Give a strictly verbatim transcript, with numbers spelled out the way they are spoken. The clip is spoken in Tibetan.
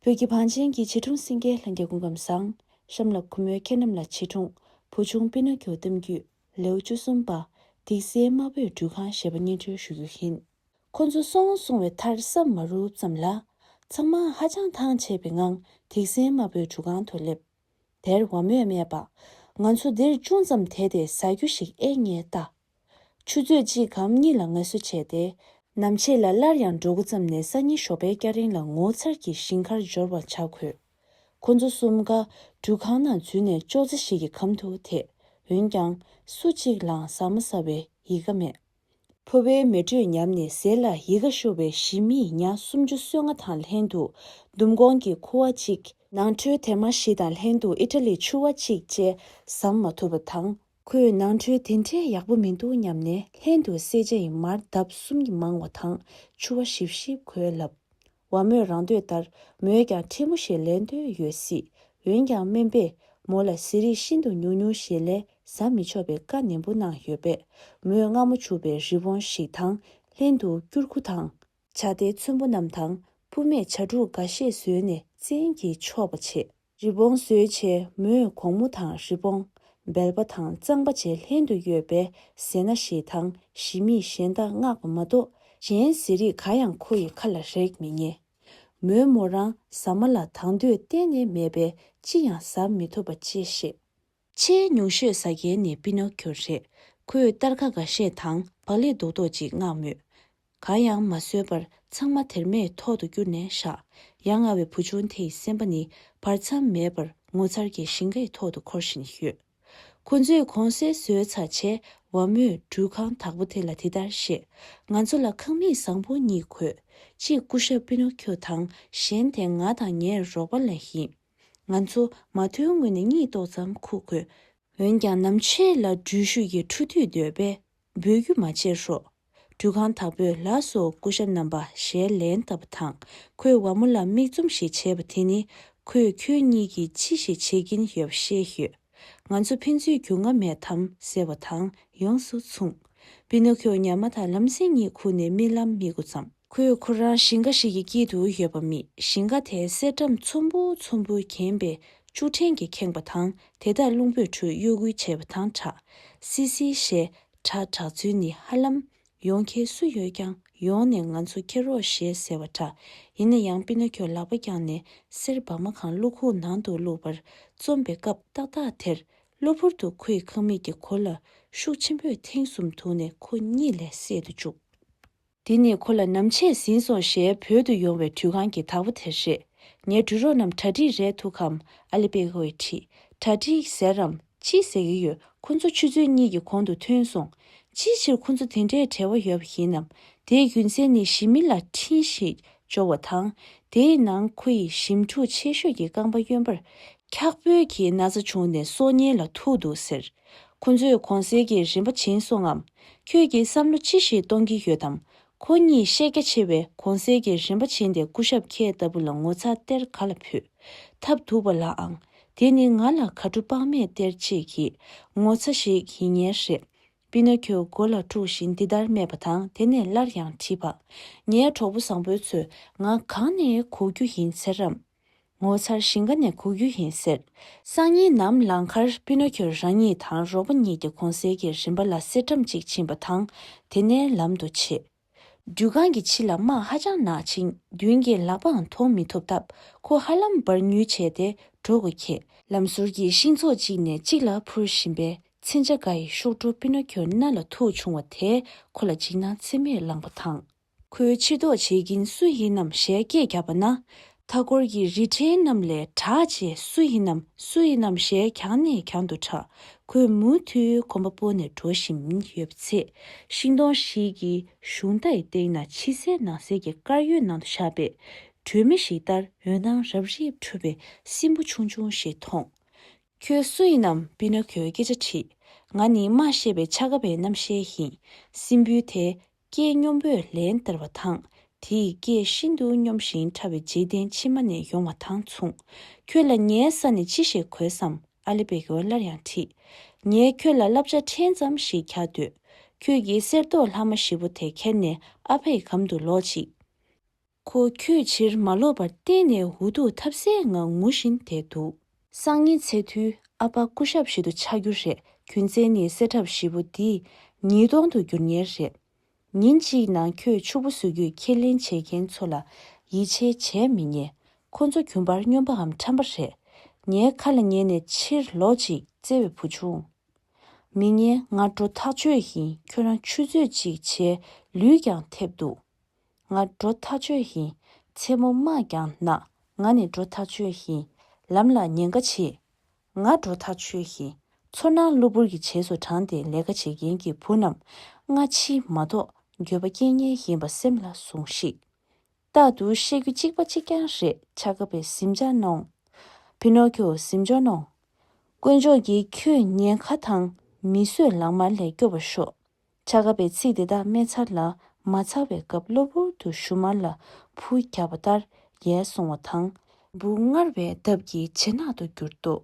བོད་ཀྱི་བང་ཆེན་གྱི་བྱིས་སྒྲུང་སེང་གེ་ལྷན་རྒྱས་སྐུ་ཁམས་བཟང་། གཤམ་ལ་གུས་མོས་ཁྱེད་རྣམས་ལ་བྱིས་སྒྲུང་བུ་ཆུང་པི་ནོ་ཁྱོ་གཏམ་རྒྱུད་ལེའུ་བཅུ་གསུམ་པ། སྡིག་སྲིན་དམར་པོས་སྦྲུལ་ཁང་ཞེས་པ་སྙན་སྒྲོན་ཞུ་རྒྱུ་ཡིན། ཁོ་ཚོ་སོང་སོང་བའི་མཐར་བསམ་མ་རུབ་ཙམ་ལ། ཚང་མ་ཧ་ཅང་ཐང་ཆད་པའི་ངང་སྡིག་སྲིན་དམར་པོའི་སྦྲུལ་ཁང་དུ་སླེབས། དེར་ཝ་མོས་སྨྲས་པ། ང་ཚོ་འདིར་ཅུང་ཙམ་བསྡད་དེ་ཟ་རྒྱུ་ཞིག་ཨེ་རྙེད་ལྟ། ཆུ་ཚོད་གཅིག་གམ་གཉིས་ལ་ངལ་གསོ་བྱས་ཏེ། ནམ་ཕྱེད་ལ་སླར་ཡང་འགྲོ་དགོས་ཙམ་ནས་སང་ཉིན་ཞོགས་པའི་སྐྱ་རེངས་ལ་ངོ་མཚར་གྱི་ཞིང་ཁར་འབྱོར་བར་བྱ་དགོས། ཁོ་ཚོ་གསུམ་ཀ་སྦྲུལ་ཁང་ནང་འཛུལ་ནས་ཅོག་ཙེ་ཞིག་གི་གམ་དུ་དེད། འོན་ཀྱང་སུ་གཅིག་ལའང་ཟ་མ་ཟ་བའི་ཡི་ག་མེད། ཕོ་བའི་མེ་དྲོད་ཉམས་ནས་ཟས་ལ་ཡི་ག་ཤོར་བའི་ཞི་མིས་ཉ་སུམ་ཅུ་སོ་ལྔ་དང་ལྷན་དུ་ཟླུམ་སྒོང་གི་ཁུ་བ་གཅིག་ནང་ཁྲོལ་དེ་མ་བཞི་དང་ལྷན་དུ་ཨི་ཊ་ལིའི་ཕྱུ་བ་གཅིག་བཅས་ཟམ་མ་ཐུབ་པ་དང་། ཁོས་ནང་ཁྲོལ་དེ་འདྲའི་ཡག་པོ་མི་འདུག་སྙམ་ནས་ལྷན་དུ་སེར་བྱེས་ཡི་མར་ལྡབ་གསུམ་གྱིས་མང་བ་དང་ཕྱུ་བ་ཞིབ་ཞིབ་གོས་ལབ། ཝ་མོས་རང་འདོད་ལྟར་མོས་ཀྱང་ཕྲན་བུ་ཞིག་ལེན་འདོད་ཡོད་སྲིད། འོན་ཀྱང་སྨན་པས་མོ་ལ་ཟས་རིགས་ཤིན་ཏུ་ཉུང་ཉུང་ཞིག་ལས་ཟ་མི་ཆོག་པའི་བཀའ་ནན་པོ་གནང་ཡོད་པས། མོས་མངར་མོ་བྱུག་པའི་རི་བོང་ཞིག་དང་ལྷན་དུ་སྐྱུར་ཁུ་དང་། བྱ་དེའི་ཚོན་པོ་རྣམས་དང་སྤུ་མེད་བྱ་ཕྲུག་འགའ་ཤས་བཟོས་ནས་བཙན་གྱིས་འཕྱོག་པ་བྱས། རི་བོང་ཟོས་བྱས་མོས་གོང་མོ་དང་རི་བོང་། སྦལ་པ་དང་གཙང་པ་བཅས་ལྷན་དུ་ཡོད་པའི་ཟས་སྣ་ཞིག་དང་ཞི་མིས་གཞན་དག་མངགས་པ་མ་གཏོགས་གཞན་ཟས་རིགས་གང་ཡང་ཁོ་ཡི་ཁ་ལ་རེག་མི་ཉན། མོས་མོ་རང་ཟ་མ་ལ་དང་འདོད་གཏན་ནས་མེད་པས་ཅི་ཡང་ཟ་མི་ཐུབ་པ་ཅེས་བཤད། ཆེས་ཉུང་ཤོས་ཟ་མཁན་ནི་པི་ནོ་ཁྱོ་རེད། ཁོས་སྟར་ཁ་འགའ་ཤས་དང་བག་ལེབ་རྡོག་རྡོག་ཅིག་མངགས་མོད། གང་ཡང་མ་བཟོས་པར་ཚང་མ་དེར་མེད་ཐོག་ཏུ་བསྐྱུར་ནས་བཞག་ཡ་ང་བའི་བུ་ཆུང་དེ་ཡི་སེམས་པ་ནི་བར་མཚམས་མེད་པར་ངོ་མཚར་གྱི་ཞིང་ཁའི་ཐོག་ཏུ་འཁོར་བཞིན་ཡོད། ཁོ་ཚོས་གོང་གསལ་བཟོས་ཚར་རྗེས་ཝ་མོས་སྦྲུལ་ཁང་དྭགས་པོ་དེ་ལ་འདི་ལྟར་བཤད། ང་ཚོ་ལ་ཁང་མིག་བཟང་པོ་གཉིས་དགོས། གཅིག་སྐུ་ཞབས་པི་ནོ་ཁྱོ་དང་གཞན་དེ་ང་དང་ངའི་རོགས་པ་ལ་ཡིན། ང་ཚོ་མ་མཐོའི་ངོས་ནས་གཉིད་ཏོག་ཙམ་ཁུག་དགོས། འོན་ཀྱང་ནམ་ཕྱེད་ལ་འགྲུལ་བཞུད་ཀྱི་འཕྲོ་མཐུད་འདོད་པས་འབོད་རྒྱུ་མ་བྱེད་རོགས། སྦྲུལ་ཁང་དྭགས་པོས་ལགས་སོ་སྐུ་ཞབས་རྣམ་པ་ཞེས་ལན་བཏབ་པ་དང་ཁོས་ཝ་མོ་ལ་མིག་བཙུམ་ཞིག་བྱས་པ་དེ་ནི་ཁོས་ཁྱོད་གཉིས་ཀྱིས་ཅི་ཞིག་བྱེད་ཀྱིན་ཡོད་པ་ཤེས་ཡོད། ང་ཚོ་ཕན་ཚུན་རྒྱུས་མངའ་མེད་དམ་ཟེར་བ་དང་ཡོངས་སུ་མཚུངས། པི་ནོ་ཁྱོ་ཉམས་དང་ལམ་སེང་གཉིད་ཁུག་ནས་རྨི་ལམ་རྨི་དགོས་ཙམ། ཁོས་ཁོ་རང་ཞིང་ཁ་ཞིག་གི་དཀྱིལ་དུ་ཡོད་པ་རྨིས། ཞིང་ཁ་དེ་གསེར་སྦྲམ་ཚོམ་བུ་ཚོམ་བུ་གྱེན་པའི་ལྕུག་ཕྲན་གྱིས་ཁེངས་པ་དང་དེ་དག་རླུང་བུས་ཁྲུས་གཡོ་འགུལ་བྱས་པ་དང་འདྲ། སི་སི་ཞེས་སྒྲ་གྲགས་ཚུལ་ནི་ཧ་ལམ་ཡོང་མཁན་སུ་ཡོད་ཀྱང་ཡོང་ནས་ང་ཚོ་ཁྱེར་རོགས་ཞེས་ཟེར་བ་འདྲ། ཡིན་ན་ཡང་པི་ནོ་ཁྱོ་ལག་པ་བརྐྱངས་ནས་གསེར་སྦྲམ་གང་བློ་ཁོག་ནང་དུ་བླུགས་པར་རྩོམ་པའི་སྐབས་ཏག་ཏག་དེར་གློ་བུར་དུ་ཁོའི་ཁང་མིག་གི་གུ་ལ་ཤུགས་ཆེན་པོས་ཐེངས་གསུམ་ཐུག་ནས་ཁོ་གཉིད་ལས་སད་དུ་བཅུག་དེ་ནི་ཁོ་ལ་ནམ་ཕྱེད་ཟིན་སོང་ཞེས་བོད་དུ་ཡོང་བའི་འགྲུལ་ཁང་གི་བདག་པོ་དེ་རེད། ངའི་འགྲུལ་རོགས་རྣམས་གྲ་སྒྲིག་རེད་འདུག་གམ། ཨ་ལི་པེ་ཧོས་དྲིས། གྲ་སྒྲིག་ཟེར་རམ། ཅི་ཟེར་གྱི་ཡོད། ཁོ་ཚོ་ཆུ་ཚོད་གཉིས་ཀྱི་གོང་དུ་ཐོན་སོང་། ཅིའི་ཕྱིར་ཁོ་ཚོ་དེ་འདྲའི་བྲེལ་བ་ཡོད་པ་ཡིན་ནམ། དེའི་རྒྱུ་མཚན་ནི་ཞི་མི་ལ་འཕྲིན་ཞིག་འབྱོར་བ་དང་། དེའི་ནང་ཁོ་ཡི་ཞིམ་ཕྲུག་ཆེ་ཤོས་ཀྱི་རྐང་པ་གཡོན་པར་འཁྱག་པོའི་གི་ན་ཚ་བྱུང་ནས་སྲོག་ཉེན་ལ་ཐུག་འདུག་ཟེར། ཁོ་ཚོས་གོང་གསལ་གྱི་རིན་པ་བྱིན་སོང་ངམ། ཁྱོད་ཀྱིས་བསམ་བློ་ཅི་ཞིག་གཏོང་གི་ཡོད་དམ། ཁོ་གཉིས་ཤེད་རྒྱ་ཆེ་བས་གོང་གསལ་གྱི་རིན་པ་བྱིན་ཏེ་སྐུ་ཞབས་ཁྱེད་ལྟ་བུ་ལ་ངོ་ཚ་གཏེར་ག་ལ་ཕུད། ཐབས་སྡུག་པ་ལ་ཨང་། དེ་ནི་ང་ལ་དགའ་སྤྲོ་དཔག་མེད་སྟེར་ཅིག་གི་ངོ་ཚ་ཞིག་ཡིན་ངེས་རེད། པི་ནོ་ཁྱོ་མགོ་ལ་འཁྲུགས་བཞིན་འདི་ལྟར་སྨྲས་པ་དང་དེ་ནས་སླར་ཡང་དྲིས་པ། ངའི་གྲོགས་པོ་བཟང་པོ་ཚོས་ང་གང་ནས་སྒུག་རྒྱུ་ཡིན་ཟེར་རམ། ངོ་མཚར་ཞིང་ཁ་ནས་སྒུག་རྒྱུ་ཡིན་ཟེར། སང་ཉིན་ནམ་ལང་ཁར་པི་ནོ་ཁྱོ་རང་ཉིད་དང་རོགས་པ་གཉིས་ཀྱི་གོང་གསལ་གྱི་རིན་པ་ལ་གསེར་སྦྲམ་གཅིག་བྱིན་པ་དང་དེ་ནས་ལམ་དུ་ཆས། འགྲུལ་ཁང་གི་ཕྱི་ལ་དམག་ཧ་ཅང་ནག་ཅིང་མདུན་གྱི་ལག་པའང་མཐོང་མི་ཐུབ་སྟབས་ཁོ་ཧ་ལམ་འབར་ཉུལ་བྱས་ཏེ་འགྲོ་དགོས་ཁེལ། ལམ་ཟུར་གྱི་ཤིང་ཚོགས་གཅིག་ནས་གཅིག་ལ་འཕུར་བཞིན་པའི་མཚོན་ཆ་འགའ་ཡི་གཤོག་སྒྲོ་པི་ནོ་ཁྱོ་སྣ་ལ་ཐུག་བྱུང་བ་དེས་ཁོ་ལ་འཇིགས་སྣང་ཚད་མེད་ལངས་པ་དང་། ཁོའི་ཕྱིར་ལྡོག་བྱེད་ཀྱིན་སུ་ཡིན་ནམ་ཞེས་སྐད་བརྒྱབ་པ་ན། མཐའ་འཁོར་གྱི་རི་ཕྲན་རྣམས་ལས་དྲག་ཅེས་སུ་ཡིན་ནམ་སུ་ཡིན་ནམ་ཞེས་གྱང་ནས་གྱང་དུ་གྲགས། ཁོས་མུ་མཐུད་གོམ་པ་སྤོས་ནས་འགྲོ་བཞིན་ཡོད་པའི་ཚེ། ཤིང་སྡོང་ཞིག་གི་གཞུང་རྟའི་སྟེང་ན་ཕྱི་གསལ་ནང་གསལ་གྱི་དཀར་ཡོལ་ནང་དུ་བཞག་པའི་སྒྲོན་མེ་ཞིག་ལྟར་འོད་སྣང་རབ་རིབ་འཕྲོ་བའི་སྲིན་འབུ་ཆུང་ཆུང་ཞིག་མཐོང་། ཁྱོད་སུ་ཡིན་ནམ། པི་ནོ་ཁྱོས་སྐད་ཆ་དྲིས། ང་ནི་སྨྲ་ཤེས་པའི་ཆ་ག་པའི་རྣམ་ཤེས་ཡིན། སྲིན་འབུ་དེ་སྐད་སྙོམས་པོས་ལན་བཏབ་པ་དང་། དེ་ཡི་སྐད་ཤིན་ཏུ་སྙོམས་ཤིང་ཕྲ་བའི་འཇིག་རྟེན་ཕྱི་མ་ནས་ཡོང་བ་དང་མཚུངས། ཁྱོད་ལ་ངའི་ས་ནས་ཅི་ཞིག་དགོས་སམ། ཨ་ལི་པེ་ཡོ་སླར་ཡང་དྲིས། ངས་ཁྱོད་ལ་བསླབ་བྱ་ཕྲན་ཙམ་ཞིག་རྒྱག་འདོད། ཁྱོད་ཀྱིས་གསེར་མདོག་ལྷག་མ་ཞིག་པོ་དེ་ཁྱེར་ནས་ཨ་ཕའི་གམ་དུ་ལོག་ཅིག། ཁོ་ཁྱོད་ཕྱིར་མ་ལོག་པར་གཏན་ནས་འུ་ཐུག་ཐབས་ཟད་ངང་ངུ་བཞིན་བསྡད་འདུག་སང་ཉིན་ཚེས་དུས་ཨ་ཕ་སྐུ་ཞབས་ཞིག་ཏུ་ཆགས་རྒྱུ་རེད། རྒྱུ་མཚན་ནི་གསེར་ཁྲབ་བཞི་པོ་འདིས་ཉིས་སྟོང་དུ་འགྱུར་ངེས་རེད། ཉིན་གཅིག་ནང་ཁྱོད་ཕྱུག་པོ་བཟོ་རྒྱུའི་ཁས་ལེན་བྱེད་མཁན་ཚོ་ལ་ཡིད་ཆེས་བྱས་མི་ཉན། ཁོ་ཚོ་རྒྱུན་པར་སྨྱོན་པའམ་ཁྲམ་པ་རེད། ངའི་ཁ་ལ་ཉན་ནས་ཕྱིར་ལོག་ཅིག་བརྩེ་བའི་བུ་ཆུང་། མི་ཉན། ང་འགྲོ་ཐག་ཆོད་ཡིན། ཁྱོད་རང་ཆུད་ཟོས་ཅིག་བྱས་ལུས་ཀྱང་ཐེབས་འདུག་ང་འགྲོ་ཐག་ཆོད་ཡིན། མཚན་མོ་དམག་ཀྱང་ན། ང་ནི་འགྲོ་ཐག་ཆོད་ཡིན། ལམ་ལ་ཉེན་ཁ་ཆེ། ང་འགྲོ་ཐག་ཆོད་ཡིན། ཚོར་སྣང་གློ་བུར་གྱི་རྗེས་སུ་འབྲངས་ཏེ་ལས་ཀ་བྱེད་མཁན་གྱི་བུ་རྣམས་སྔ་ཕྱི་མ་གཏོགས་འགྱོད་པ་སྐྱེ་ངེས་ཡིན་པ་སེམས་ལ་ཟུངས་ཤིག་རྟག་ཏུ་བཤད་རྒྱུ་གཅིག་པ་གཅིག་རྐྱང་རེད། ཆ་ག་པས་གཟིམ་འཇག་གནོངས། པི་ནོ་ཁྱོ་གཟིམ་འཇག་གནོངས། དཀོན་མཆོག་གིས་ཁྱོད་ཉེན་ཁ་དང་མི་གསོད་ལག་དམར་ལས་སྐྱོབ་པར་ཤོག་ཆ་ག་པའི་ཚིག་དེ་དག་སྨྲས་ཚར་ལ་མ་ཚར་བའི་སྐབས་གློ་བུར་དུ་ཞུ་མར་ལ་བུ་རྒྱག་པ་ལྟར་ཡལ་སོང་བ་དང་། འབུ་མངར་བའི་འདབ་ཀྱི་བྱེ་ནག་ཏུ་གྱུར་ཏོ།